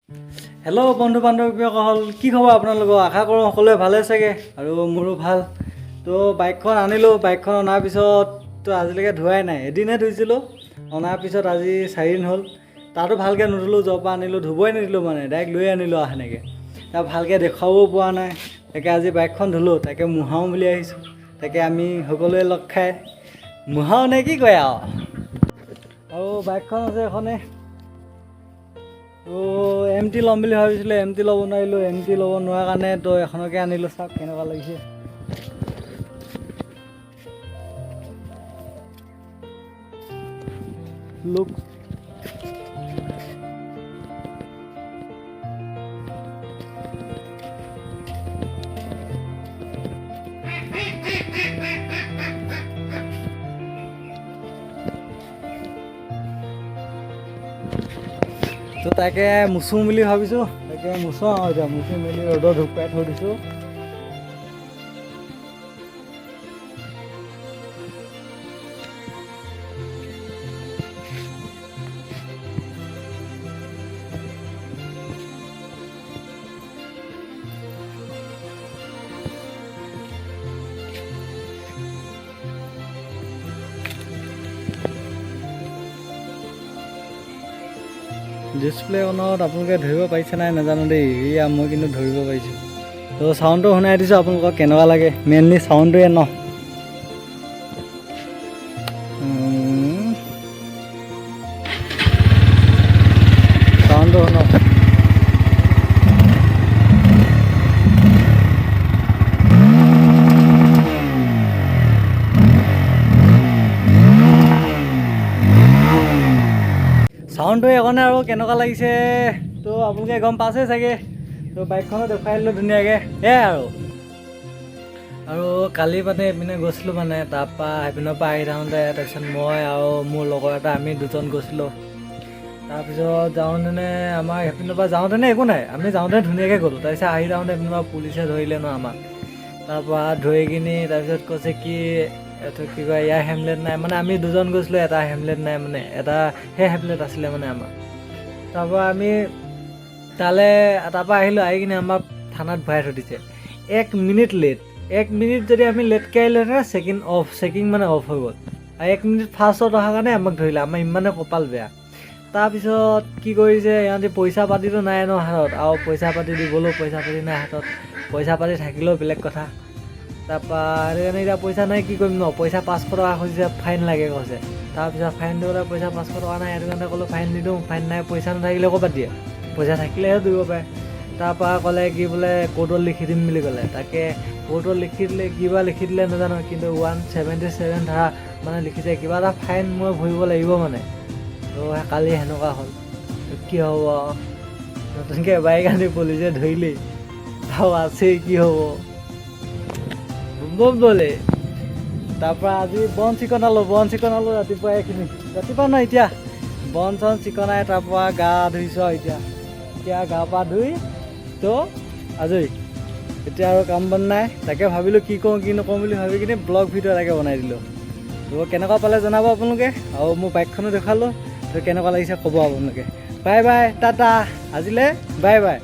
Hello' বন্ধু বান্ধৱীসকল, কি খবৰ আপোনালোকৰ? আশা কৰোঁ সকলোৱে ভালে চাগে আৰু মোৰো ভাল। তো বাইকখন আনিলোঁ, বাইকখন অনাৰ পিছত তো আজিলৈকে ধোৱাই নাই, এদিনহে ধুইছিলোঁ। অনাৰ পিছত আজি 4 দিন হ'ল, তাতো ভালকৈ নুধুলোঁ। য'ৰ পৰা আনিলোঁ ধুবই নিদিলোঁ, মানে ডাইৰেক্ট লৈ আনিলোঁ আৰু সেনেকৈ। তাক ভালকৈ দেখুৱাবও পৰা নাই। তাকে আজি বাইকখন ধুলোঁ, তাকে মোহাওঁ বুলি আহিছোঁ। তাকে আমি সকলোৱে লগ খাই মোহাওঁ নে কি কয় আৰু। আৰু বাইকখন আছে এখনে। তো এম টি ল'ম বুলি ভাবিছিলোঁ, এম টি ল'ব নোৱাৰিলোঁ। এম টি ল'ব নোৱাৰা কাৰণে তো এখনকে আনিলোঁ। চাওক কেনেকুৱা লাগিছে। লুক তো তাকে মুচোঁ বুলি ভাবিছোঁ, তাকে মুচোঁ আৰু এতিয়া মুচি মেলি ৰ'দত শুকুৱাই থৈ দিছোঁ। ডিছপ্লেখনত আপোনালোকে ধৰিব পাৰিছে নাই নাজানো দেই, এয়া মই কিন্তু ধৰিব পাৰিছোঁ। তো চাউণ্ডটো শুনাই দিছোঁ আপোনালোকক, কেনেকুৱা লাগে। মেইনলি চাউণ্ডটোৱে ন। চাউণ্ডটো শুনক। চাউণ্ডটো এইকণে আৰু কেনেকুৱা লাগিছে তো আপোনালোকে গম পাইছে চাগে। তো বাইকখনো দেখুৱাই দিলোঁ ধুনীয়াকৈ, সেয়াই আৰু। আৰু কালি মানে এইপিনে গৈছিলোঁ, মানে তাৰপৰা সেইপিনৰ পৰা আহি থাকোঁতে তাৰপিছত মই আৰু মোৰ লগৰ এটা, আমি দুজন গৈছিলোঁ। তাৰপিছত যাওঁতেনে আমাৰ সেইপিনৰ পৰা যাওঁতেনে একো নাই, আমি যাওঁতে ধুনীয়াকৈ গ'লোঁ। তাৰপিছত আহি যাওঁতে সেইপিনৰ পৰা পুলিচে ধৰিলে ন আমাক। তাৰপৰা ধৰি কিনি তাৰপিছত কৈছে কি, এইটো কি কয়, ইয়াৰ হেমলেট নাই। মানে আমি দুজন গৈছিলোঁ, এটা হেমলেট নাই, মানে এটা সেই হেমলেট আছিলে মানে আমাৰ। তাৰপৰা আমি তালৈ তাৰপৰা আহিলোঁ, আহি কিনে আমাক থানাত ভৰাই থৈ দিছে। 1 মিনিট লেট, 1 মিনিট যদি আমি লেটকৈ আহিলোহেঁতেন, চেকিং অফ, চেকিং মানে অফ হৈ গ'ল। আৰু 1 মিনিট ফাৰ্ষ্টত অহাৰ কাৰণে আমাক ধৰিলে। আমাৰ ইমানে কপাল বেয়া। তাৰপিছত কি কৰিছে ইহঁতি, পইচা পাতিতো নাই ন হাতত, আৰু পইচা পাতি দিবলৈও পইচা পাতি নাই হাতত। পইচা পাতি থাকিলেও বেলেগ কথা। তাৰপৰা সেইটো কাৰণে এতিয়া পইচা নাই, কি কৰিম ন? পইচা 500 টকা খুজিছে, ফাইন লাগে কৈছে। তাৰপিছত ফাইন দিবলৈ পইচা 500 টকা নাই। সেইটো কাৰণে ক'লোঁ ফাইন নিদিওঁ, ফাইন নাই। পইচা নাথাকিলে ক'ৰবাত দিয়ে? পইচা থাকিলেহে দিব পাৰে। তাৰপৰা ক'লে কি বোলে কোৰ্টত লিখি দিম বুলি ক'লে। তাকে কোৰ্টত লিখি দিলে, কিবা লিখি দিলে নাজানো, কিন্তু 177 ধাৰা মানে লিখিছে, কিবা এটা ফাইন মই ভৰিব লাগিব মানে। তো কালি সেনেকুৱা হ'ল। কি হ'ব আৰু? নতুনকৈ বাইক আনি পুলিচে ধৰিলেই আৰু আছেই, কি হ'ব? বম বলে। তাৰপৰা আজি বন চিকনালোঁ, বন চিকনালোঁ ৰাতিপুৱা এইখিনি, ৰাতিপুৱা নহয় এতিয়া বন চন চিকনাই তাৰপৰা গা ধুইছোঁ আৰু এতিয়া এতিয়া গা পা ধুই তো আজৰি। এতিয়া আৰু কাম বন নাই। তাকে ভাবিলোঁ কি কৰোঁ কি নকৰোঁ বুলি ভাবি কিনে ব্লগ ভিডিঅ' এটাকে বনাই দিলোঁ। তো কেনেকুৱা পালে জনাব আপোনালোকে। আৰু মোৰ বাইকখনো দেখুৱালোঁ, তো কেনেকুৱা লাগিছে ক'ব আপোনালোকে। বাই বাই, টাটা, আজিলৈ বাই বাই।